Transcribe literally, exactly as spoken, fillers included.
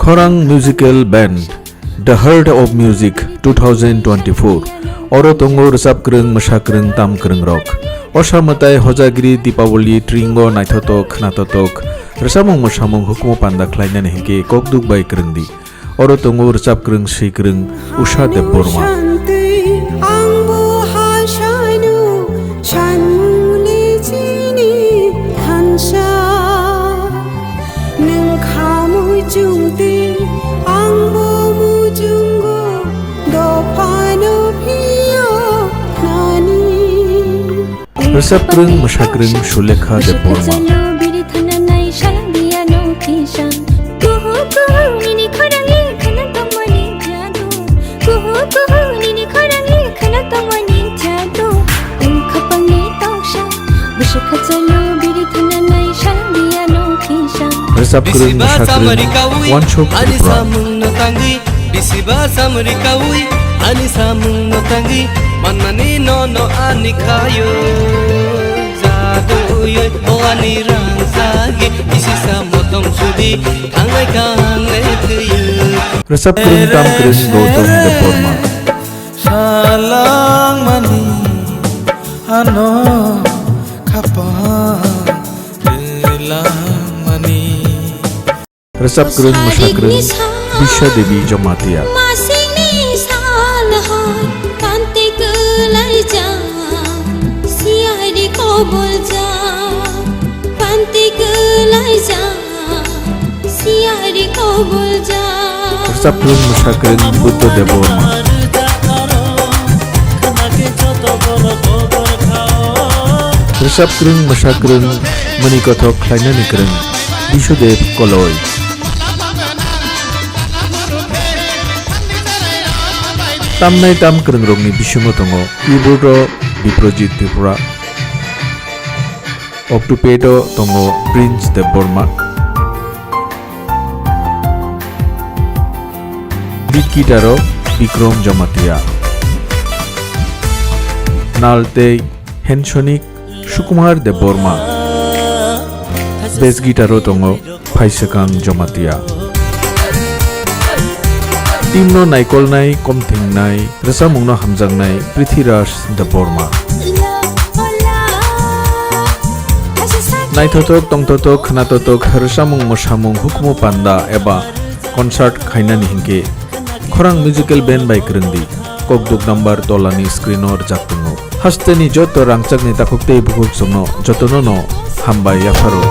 Khorang Musical Band, The Heart of Music two thousand twenty-four. Oro tongo rwchap kwrwng, mwsa kwrwng, tam kwrwng rok. Osa mwtai, hojagiri, Deepavali, tringo, naithotok, khnatotok, rwchapmung mwsamung hukumu panda khlainani hinkhe kokduk bai kwrwng di. Oro tongo rwchap kwrwng, swi kwrwng Usha Debbarma. Ang bo ha sanu, sanmuli chini thansa. Nwng khamwi chungtwi, ang bo mujungo, dophano phiyo nani. Rwchap kwrwng, mwsa kwrwng Sulekha Debbarma. Rwchap kwrwng, mwsa kwrwng Wansuk Tripura. Bisiba samri kawi, ani samung no tangwi, manmani no no ani kayo. Jaduyoi, o ani rang sagi, isi sa motong sudi, thangai kangle tuyu. Rwchap kwrwng, tam kwrwng Gautam Debbarma. Salangmani, ano khapang, rilangmani. Rwchap kwrwng, mwsa kwrwng Bisha Devi Jamatia. Masingni sal hai kanti kwlaijak, siyari koboljak, kanti kwlaijak, siyari koboljak. Rwchap kwrwng, mwsa kwrwng Buddha Debbarma. Rwchap kwrwng, mwsa kwrwng, mani kothok khlainani kwrwng Bisudev Koloi. Tamnai tam kwrwngrokni bisingo tongo keyboard-o Biprojit Tripura, octopad-o tongo Prince Debbarma, lead guitar-o Bikrom Jamatia, nal tei hand sonic Sukumar Debbarma, bass guitar-o tongo Phaisekang Jamatia. Team-no naikolnai, komthingnai, rwchapmungno hamjaknai Prithviraj Debbarma. Naithotok, tongthotok, khnathotok, rwchapmung, mwsamung, hukumu panda eba concert khainani hinkhe Khorang Musical Band bai kwrwng di. Kokduk number tolani screen-o rwjak tongo. Hasteni joto rangchakni takhuk tei bukhuk chwngno jotono no hambai yapharo.